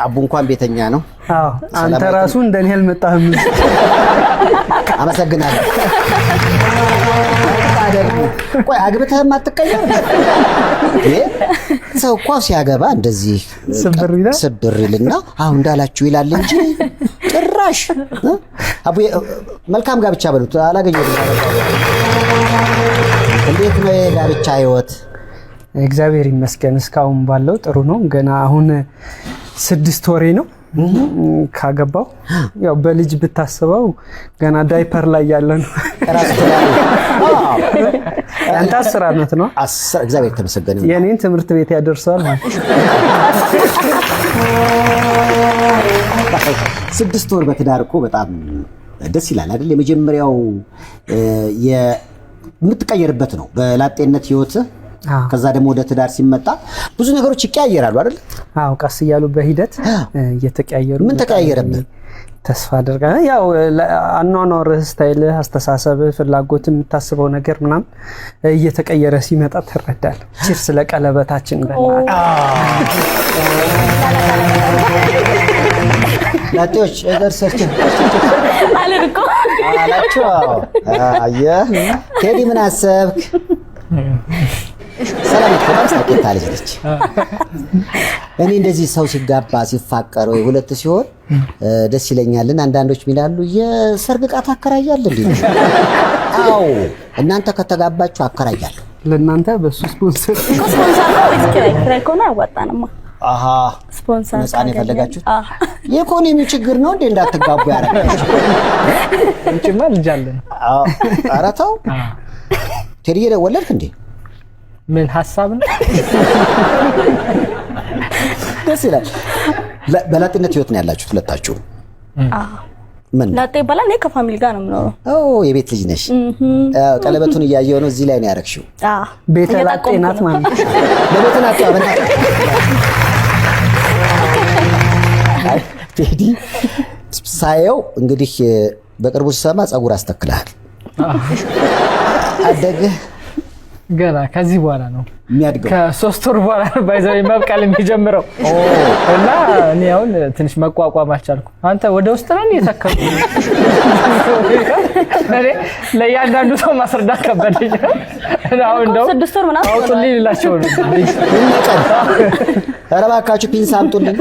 አቡ እንኳን ቤተኛ ነው። አዎ፣ አንተ ራሱ እንደኔ አልመጣህም። አመሰግናለሁ። ቆይ አግብተህም አትቀየርም? ሰው እኮ ሲያገባ እንደዚህ ስብር ይላል። ስብር ይልና አሁን እንዳላችሁ ይላል እንጂ ጭራሽ። አቡ መልካም ጋብቻ በሉት። አላገኘሁትም። እንዴት ነው የጋብቻ ህይወት? እግዚአብሔር ይመስገን እስካሁን ባለው ጥሩ ነው። ገና አሁን 6 ወሬ ነው ካገባው። ያው በልጅ ብታስበው ገና ዳይፐር ላይ ያለ ነው። ራሱ ትዳሩ ያንተ 10 ዓመት ነው። 10፣ እግዚአብሔር የተመሰገነ ይሁን። የኔን ትምህርት ቤት ያደርሰዋል ማለት ነው። 6 ወር በትዳር እኮ በጣም ደስ ይላል አይደል? የመጀመሪያው የምትቀየርበት ነው በላጤነት ህይወት። ከዛ ደግሞ ወደ ትዳር ሲመጣ ብዙ ነገሮች ይቀያየራሉ አይደል? አዎ፣ ቀስ እያሉ በሂደት እየተቀያየሩ። ምን ተቀያየረብህ? ተስፋ አደርጋለሁ። ያው አኗኗርህ፣ style ህ፣ አስተሳሰብህ፣ ፍላጎት፣ የምታስበው ነገር ምናምን እየተቀየረ ሲመጣ ትረዳለህ። Cheers ለቀለበታችን በእናትህ። ላጤዎች ደርሰችን አለን እኮ። አላቸው። አየህ ቴዲ ምን አሰብክ? ሰላም በጣም ሳቂታ ልጅ ነች። እኔ እንደዚህ ሰው ሲጋባ ሲፋቀር ወይ ሁለት ሲሆን ደስ ይለኛልን። አንዳንዶች ሚላሉ የሰርግ ዕቃ ታከራያለህ እንዴ? አዎ፣ እናንተ ከተጋባችሁ አከራያለሁ። ለእናንተ በሱ ስፖንሰር እኮ ስፖንሰር ነው ወይስ ኪራይ? ኪራይ ከሆነ አያዋጣንማ። አሃ፣ ስፖንሰር ነፃ ነው ካገኘን። የፈለጋችሁት? አዎ። የኢኮኖሚ ችግር ነው እንዴ እንዳትጋቡ ያደረጋችሁ? ውጭማ ልጅ አለን። አዎ፣ ኧረ ተው ቴዲዬ፣ ወለድክ እንዴ? ምን ሀሳብ ነው? ደስ ይላል። በላጤነት ህይወት ነው ያላችሁት ሁለታችሁ? ምን ላጤ ይባላል። እኔ ከ family ጋር ነው የምኖረው። ኦ፣ የቤት ልጅ ነሽ። አዎ፣ ቀለበቱን እያየሁ ነው። እዚህ ላይ ነው ያደረግሽው። አዎ። ቤተ ላጤ እየጠቆምኩ ናት ነው። ማለት ነው። ለቤት ናቸው። አይ ቴዲ፣ ሳየው እንግዲህ በቅርቡ ስሰማ ፀጉር አስተክለሃል። አደግህ? ገና ከዚህ በኋላ ነው የሚያድገው። ከ3 ወር በኋላ ነው by the way መብቀል የሚጀምረው እና እኔ አሁን ትንሽ መቋቋም አልቻልኩም። አንተ ወደ ውስጥ ነው የተከሉ፣ እኔ ለእያንዳንዱ ሰው ማስረዳት ከበደኝ። እና አሁን እንደውም 6 ወር ምናምን አውጡልኝ ልላቸው ነው። ይነቀል። ኧረ እባካችሁ ፒንሳ አምጡልኝ።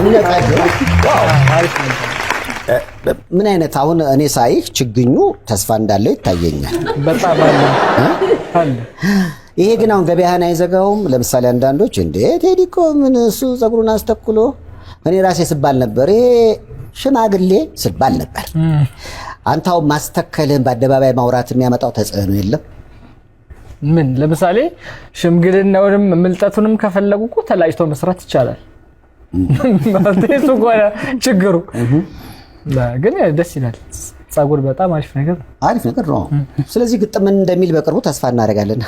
ይነቀል። ምን አይነት አሁን እኔ ሳይህ ችግኙ ተስፋ እንዳለው ይታየኛል። በጣም አለ አለ። ይሄ ግን አሁን ገበያህን አይዘጋውም? ለምሳሌ አንዳንዶች እንዴ ቴዲ እኮ ምን እሱ ፀጉሩን አስተክሎ፣ እኔ ራሴ ስባል ነበር፣ ይሄ ሽማግሌ ስባል ነበር። አንተ አሁን ማስተከልህን በአደባባይ ማውራት የሚያመጣው ተጽዕኖ የለም? ምን ለምሳሌ ሽምግልናውንም ምልጠቱንም ከፈለጉ እኮ ተላጭቶ መስራት ይቻላል። ማለት እሱ ከሆነ ችግሩ ግን ደስ ይላል። ፀጉር በጣም አሪፍ ነገር ነው። አሪፍ ነገር ነው። ስለዚህ ግጥም እንደሚል በቅርቡ ተስፋ እናደርጋለን።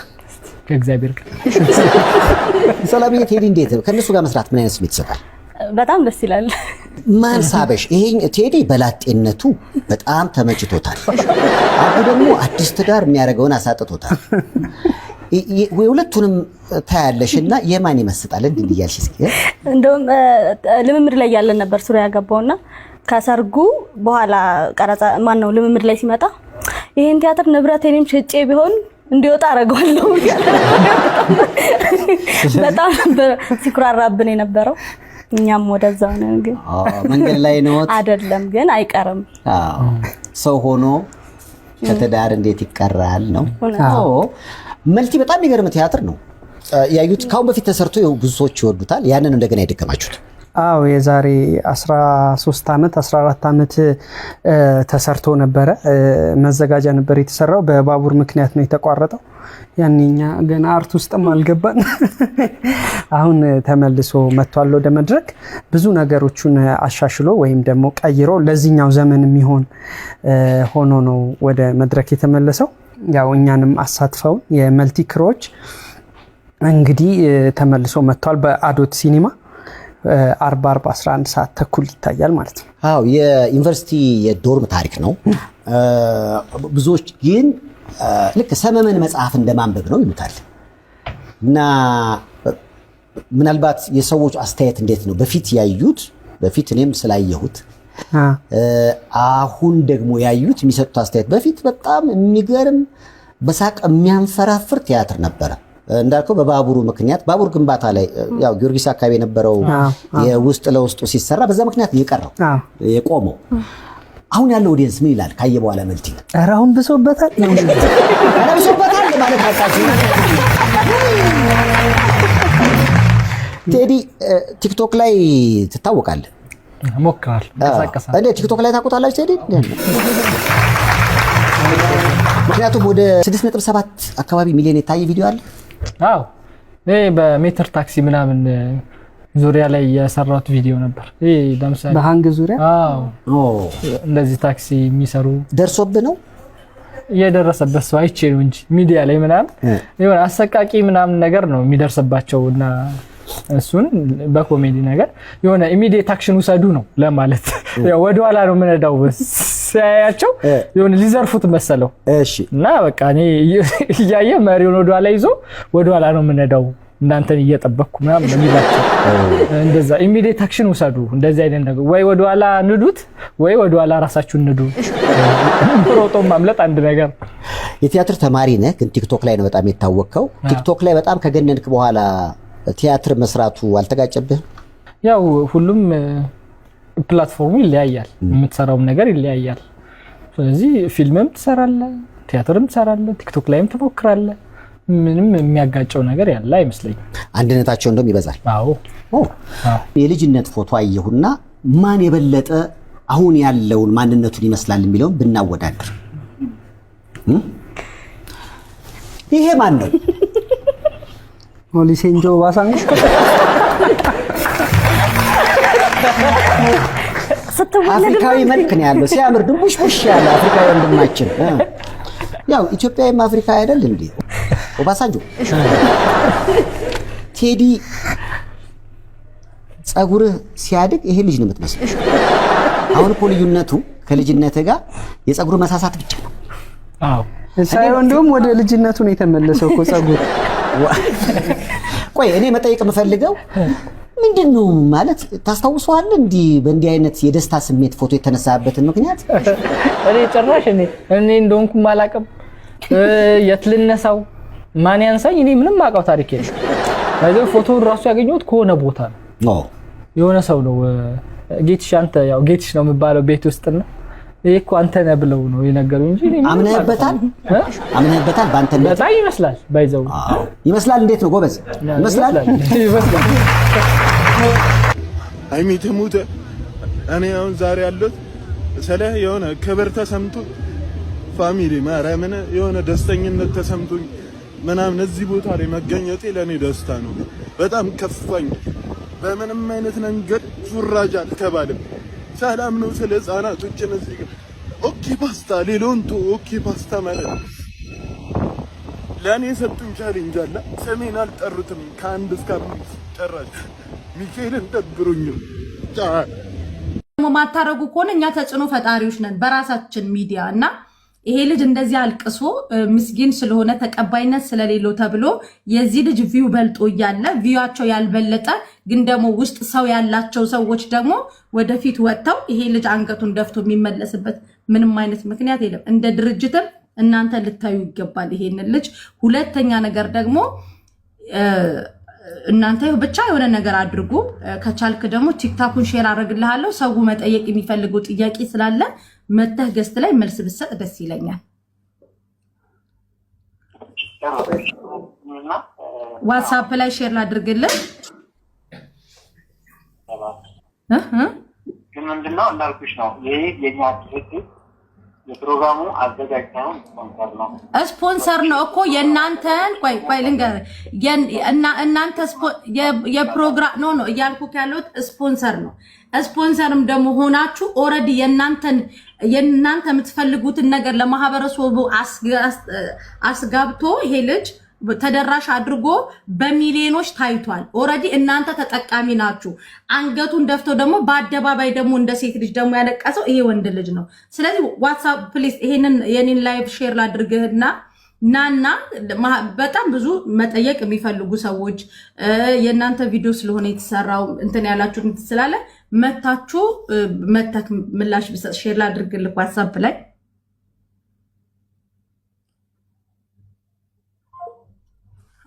ከእግዚአብሔር ጋር። ሰላምዬ፣ ቴዲ እንዴት ነው? ከእነሱ ጋር መስራት ምን አይነት ስሜት ይሰጣል? በጣም ደስ ይላል። ማን ሳበሽ? ይሄ ቴዲ በላጤነቱ በጣም ተመችቶታል። አቡ ደግሞ አዲስ ትዳር የሚያደርገውን አሳጥቶታል። የሁለቱንም ታያለሽ እና የማን ይመስጣል? እንዲህ እያልሽ እስኪ። እንደውም ልምምድ ላይ ያለን ነበር ሱሪያ ያገባውና ከሰርጉ በኋላ ቀረጻ ማን ነው ልምምድ ላይ ሲመጣ ይሄን ቲያትር ንብረቴንም ሽጬ ቢሆን እንዲወጣ አደርገዋለሁ። በጣም ነበር ሲኩራራብን የነበረው። እኛም ወደዛው ነው ግን አዎ፣ መንገድ ላይ ነዎት? አይደለም ግን አይቀርም። አዎ፣ ሰው ሆኖ ከትዳር እንዴት ይቀራል ነው። እውነት። አዎ፣ መልቲ በጣም የሚገርም ቲያትር ነው። ያዩት ካሁን በፊት ተሰርቶ ይኸው ብዙ ሰዎች ይወዱታል። ያንን እንደገና የደገማችሁት። አዎ፣ የዛሬ 13 ዓመት 14 ዓመት ተሰርቶ ነበረ። መዘጋጃ ነበር የተሰራው። በባቡር ምክንያት ነው የተቋረጠው። ያኔ እኛ ገና art ውስጥም አልገባን። አሁን ተመልሶ መጥቷል ወደ መድረክ። ብዙ ነገሮቹን አሻሽሎ ወይም ደግሞ ቀይሮ ለዚህኛው ዘመን የሚሆን ሆኖ ነው ወደ መድረክ የተመለሰው። ያው እኛንም አሳትፈውን የመልቲ crew ዎች እንግዲህ ተመልሶ መጥቷል። በአዶት ሲኒማ አርብ አርብ 11 ሰዓት ተኩል ይታያል ማለት ነው። አዎ፣ የዩኒቨርሲቲ የ dorm ታሪክ ነው። ብዙዎች ግን ልክ ሰመመን መጽሐፍ እንደማንበብ ነው ይሉታል። እና ምናልባት የሰዎቹ አስተያየት እንዴት ነው? በፊት ያዩት፣ በፊት እኔም ስላየሁት አሁን ደግሞ ያዩት የሚሰጡት አስተያየት፣ በፊት በጣም የሚገርም በሳቅ የሚያንፈራፍር ቲያትር ነበረ። እንዳልከው በባቡሩ ምክንያት፣ ባቡር ግንባታ ላይ ያው ጊዮርጊስ አካባቢ የነበረው የውስጥ ለውስጡ ሲሰራ በዛ ምክንያት የቀረው፣ የቆመው። አሁን ያለው audience ምን ይላል ካየ በኋላ መልቲ? ኧረ አሁን ብሶበታል። ኧረ ብሶበታል ማለት አቃችሁ። ቴዲ፣ ቲክቶክ ላይ ትታወቃለህ? እሞክራለሁ፣ እንቀሳቀሳለሁ። እንዴ፣ ቲክቶክ ላይ ታውቁታላችሁ ቴዲ? ምክንያቱም ወደ 6.7 አካባቢ ሚሊዮን የታየ ቪዲዮ አለ። አዎ፣ እኔ በሜትር ታክሲ ምናምን ዙሪያ ላይ የሰራሁት ቪዲዮ ነበር። ይሄ ለምሳሌ በሃንግ ዙሪያ። አዎ፣ እንደዚህ ታክሲ የሚሰሩ ደርሶብህ ነው? የደረሰበት ሰው አይቼ ነው እንጂ ሚዲያ ላይ ምናምን የሆነ አሰቃቂ ምናምን ነገር ነው የሚደርስባቸው እና እሱን በኮሜዲ ነገር የሆነ immediate action ውሰዱ ነው ለማለት። ያው ወደኋላ ነው የምነዳው ሲያያቸው የሆነ ሊዘርፉት መሰለው እና በቃ እኔ እያየ መሪውን ወደኋላ ይዞ ወደኋላ ነው የምነዳው እናንተን እየጠበቅኩ ምናምን ነው የሚላቸው። እንደዛ immediate action ውሰዱ፣ እንደዚህ አይነት ነገር ወይ ወደኋላ ንዱት ወይ ወደኋላ ራሳችሁን ንዱ። ሮጦ ማምለጥ አንድ ነገር። የቲያትር ተማሪ ነህ፣ ግን ቲክቶክ ላይ ነው በጣም የታወቅከው። ቲክቶክ ላይ በጣም ከገነንክ በኋላ ቲያትር መስራቱ አልተጋጨብህም? ያው ሁሉም platform ኡ ይለያያል፣ የምትሰራውም ነገር ይለያያል። ስለዚህ ፊልምም ትሰራለህ፣ ቲያትርም ትሰራለህ፣ ቲክቶክ ላይም ትሞክራለህ። ምንም የሚያጋጨው ነገር ያለ አይመስለኝም። አንድነታቸው እንደውም ይበዛል። አዎ። ኦ፣ የልጅነት ፎቶ አየሁና ማን የበለጠ አሁን ያለውን ማንነቱን ይመስላል የሚለውን ብናወዳድር ይሄ ማን ነው? ኦሉሴንጆ ኦባሳንጆ። ስትወለድ አፍሪካዊ መልክ ነው ያለው። ሲያምር፣ ድንቡሽቡሽ ያለ አፍሪካዊ ወንድማችን። ያው ኢትዮጵያዊም አፍሪካ አይደል እንዴ? ኦባሳንጆ። ቴዲ፣ ጸጉርህ ሲያድግ ይሄ ልጅ ነው የምትመስለው። አሁን እኮ ልዩነቱ ከልጅነትህ ጋር የጸጉር መሳሳት ብቻ ነው። አዎ። ሳይሆን እንደውም ወደ ልጅነቱ ነው የተመለሰው እኮ ጸጉር። ቆይ፣ እኔ መጠየቅ የምፈልገው ምንድን ነው ማለት ታስታውሰዋለህ? እንዲህ በእንዲህ አይነት የደስታ ስሜት ፎቶ የተነሳበትን ምክንያት? እኔ ጭራሽ እኔ እንደሆንኩም አላውቅም። የት ልነሳው፣ ማን ያንሳኝ? እኔ ምንም አውቀው ታሪክ የለም። ባይዘው ፎቶውን ራሱ ያገኘሁት ከሆነ ቦታ ነው። የሆነ ሰው ነው፣ ጌትሽ፣ አንተ ያው ጌትሽ ነው የሚባለው ቤት ውስጥና ይሄ እኮ አንተ ነህ ብለው ነው የነገሩኝ እንጂ እኔ ምንም አምነህበታል? እ? አምነህበታል በአንተነት? በጣም ይመስላል by the way። አዎ። ይመስላል። እንዴት ነው ጎበዝ? ይመስላል። ይመስላል። ሀይሚ ትሙት፣ እኔ አሁን ዛሬ ያለሁት ስለ የሆነ ክብር ተሰምቶ family ማርያምን የሆነ ደስተኝነት ተሰምቶኝ ምናምን እዚህ ቦታ ላይ መገኘቴ ለእኔ ደስታ ነው። በጣም ከፋኝ። በምንም አይነት መንገድ ፉራጅ አልተባለም። ሰላም ነው። ስለ ህጻናቶችን እዚህ ጋር okay ፓስታ ሌሎንቶ okay ፓስታ ማለት ለእኔ የሰጡኝ challenge አለ። ስሜን አልጠሩትም። ከ1 እስከ 5 ጨራሽ ሚካኤልን ደብሩኝም። ደግሞ ማታረጉ ከሆነ እኛ ተጽዕኖ ፈጣሪዎች ነን በራሳችን ሚዲያ። እና ይሄ ልጅ እንደዚህ አልቅሶ ምስኪን ስለሆነ ተቀባይነት ስለሌለው ተብሎ የዚህ ልጅ view በልጦ እያለ view ኣቸው ያልበለጠ ግን ደግሞ ውስጥ ሰው ያላቸው ሰዎች ደግሞ ወደፊት ወጥተው ይሄ ልጅ አንገቱን ደፍቶ የሚመለስበት ምንም አይነት ምክንያት የለም። እንደ ድርጅትም እናንተ ልታዩ ይገባል ይሄንን ልጅ። ሁለተኛ ነገር ደግሞ እናንተ ብቻ የሆነ ነገር አድርጉ። ከቻልክ ደግሞ ቲክታኩን share አደርግልሃለሁ። ሰው መጠየቅ የሚፈልገው ጥያቄ ስላለ መተህ guest ላይ መልስ ብሰጥ ደስ ይለኛል። ዋትሳፕ ላይ share ላድርግልህ። ግን ምንድነው እንዳልኩሽ ነው። ይህ የኛ ድርጅት የፕሮግራሙ አዘጋጅ ሳይሆን ስፖንሰር ነው። ስፖንሰር ነው እኮ የእናንተን። ቆይ ቆይ ልንገርህ፣ እናንተ የፕሮግራም no no እያልኩህ ያለሁት ስፖንሰር ነው። ስፖንሰርም ደግሞ ሆናችሁ already የእናንተ የምትፈልጉትን ነገር ለማህበረሰቡ አስጋብቶ ይሄ ልጅ ተደራሽ አድርጎ በሚሊዮኖች ታይቷል። Already እናንተ ተጠቃሚ ናችሁ። አንገቱን ደፍቶ ደግሞ በአደባባይ ደግሞ እንደ ሴት ልጅ ደግሞ ያለቀሰው ይሄ ወንድ ልጅ ነው። ስለዚህ ዋትሳፕ please ይሄንን የኔን live share ላድርግህና ናና በጣም ብዙ መጠየቅ የሚፈልጉ ሰዎች የእናንተ ቪዲዮ ስለሆነ የተሰራው እንትን ያላችሁ ስላለ መታችሁ መተክ ምላሽ ብሰጥ share ላድርግልህ WhatsApp ላይ።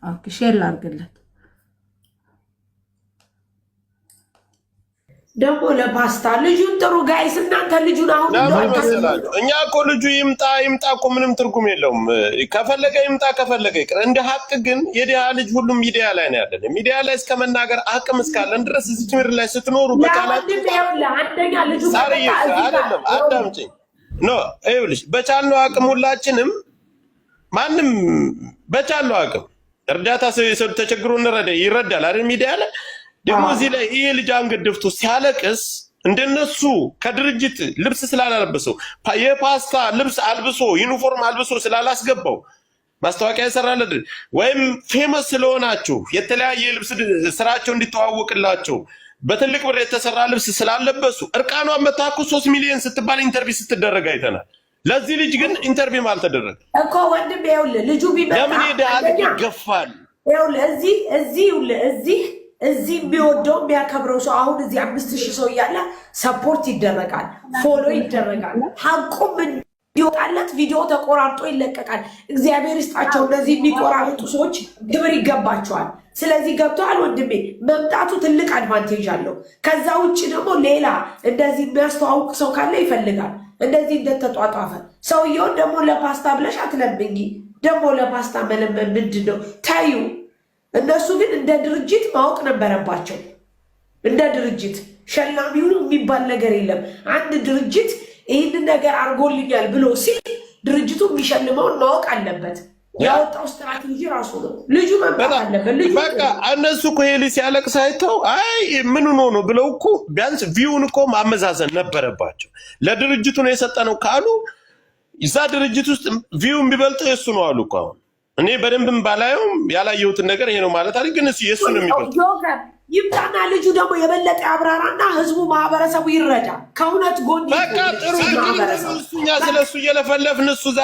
Okay፣ share ላድርግለት። ደግሞ ለፓስታ ልጁን ጥሩ guys፣ እናንተ ልጁን አሁን ለምን መሰላችሁ? እኛ እኮ ልጁ ይምጣ ይምጣ እኮ ምንም ትርጉም የለውም። ከፈለገ ይምጣ ከፈለገ ይቅር። እንደ ሀቅ ግን የድሃ ልጅ ሁሉም ሚዲያ ላይ ነው ያለን። ሚዲያ ላይ እስከ መናገር አቅም እስካለን ድረስ እዚች ምድር ላይ ስትኖሩ በቻላችሁ አንደኛ ልጁ ሳርዬ አይደለም፣ አዳምጪኝ። No ይኸውልሽ፣ በቻልነው አቅም ሁላችንም ማንም በቻልነው አቅም እርዳታ ሰው ተቸግሮ እንረዳ ይረዳል አይደል? ሚዲያ ላይ ደግሞ እዚህ ላይ ይሄ ልጅ አንገት ደፍቶ ሲያለቅስ እንደነሱ ከድርጅት ልብስ ስላላለበሰው የፓስታ ልብስ አልብሶ ዩኒፎርም አልብሶ ስላላስገባው ማስታወቂያ ይሰራል ወይም famous ስለሆናችሁ የተለያየ ልብስ ስራቸው እንዲተዋወቅላቸው በትልቅ ብር የተሰራ ልብስ ስላለበሱ እርቃኗን መታ እኮ 3 ሚሊዮን ስትባል interview ስትደረግ አይተናል። ለዚህ ልጅ ግን interview ም አልተደረገ እኮ ወንድም። ይኸውልህ ልጁ ቢመጣ ለምን የድሃ ልጅ ይገፋል? ይኸውልህ እዚህ እዚህ ይኸውልህ እዚህ እዚህ የሚወደው የሚያከብረው ሰው አሁን እዚህ 5,000 ሰው እያለ support ይደረጋል፣ follow ይደረጋል። ሀቁም እንዲወጣለት ቪዲዮ ተቆራርጦ ይለቀቃል። እግዚአብሔር ይስጣቸው። እነዚህ የሚቆራርጡ ሰዎች ክብር ይገባቸዋል። ስለዚህ ገብተዋል ወንድሜ፣ መምጣቱ ትልቅ advantage አለው። ከዛ ውጭ ደግሞ ሌላ እንደዚህ የሚያስተዋውቅ ሰው ካለ ይፈልጋል። እንደዚህ እንደተጧጧፈ ሰውየውን ደግሞ ለፓስታ ብለሽ አትለምኝ። ደግሞ ለፓስታ መለመን ምንድን ነው? ታዩ። እነሱ ግን እንደ ድርጅት ማወቅ ነበረባቸው። እንደ ድርጅት ሸላሚውን የሚባል ነገር የለም። አንድ ድርጅት ይህንን ነገር አድርጎልኛል ብሎ ሲል ድርጅቱ የሚሸልመውን ማወቅ አለበት። ያወጣው ስትራቴጂ ራሱ ነው። ልጁ መምጣት አለበት። ልጁ በቃ እነሱ እኮ ይሄ ልጅ ሲያለቅስ አይተው አይ ምን ሆኖ ነው ብለው እኮ ቢያንስ view ን እኮ ማመዛዘን ነበረባቸው። ለድርጅቱ ነው የሰጠነው ካሉ እዛ ድርጅት ውስጥ view የሚበልጠው የእሱ ነው አሉ እኮ። አሁን እኔ በደንብም ባላየውም ያላየሁትን ነገር ይሄ ነው ማለት አይደል፣ ግን እሱ የእሱ ነው የሚበልጠው። ጆከር ይምጣና ልጁ ደግሞ የበለጠ ያብራራና ህዝቡ ማህበረሰቡ ይረዳ። ከእውነት ጎን በቃ ጥሩ ማህበረሰቡ እሱ እኛ ስለ እሱ እየለፈለፍን እሱ እዛ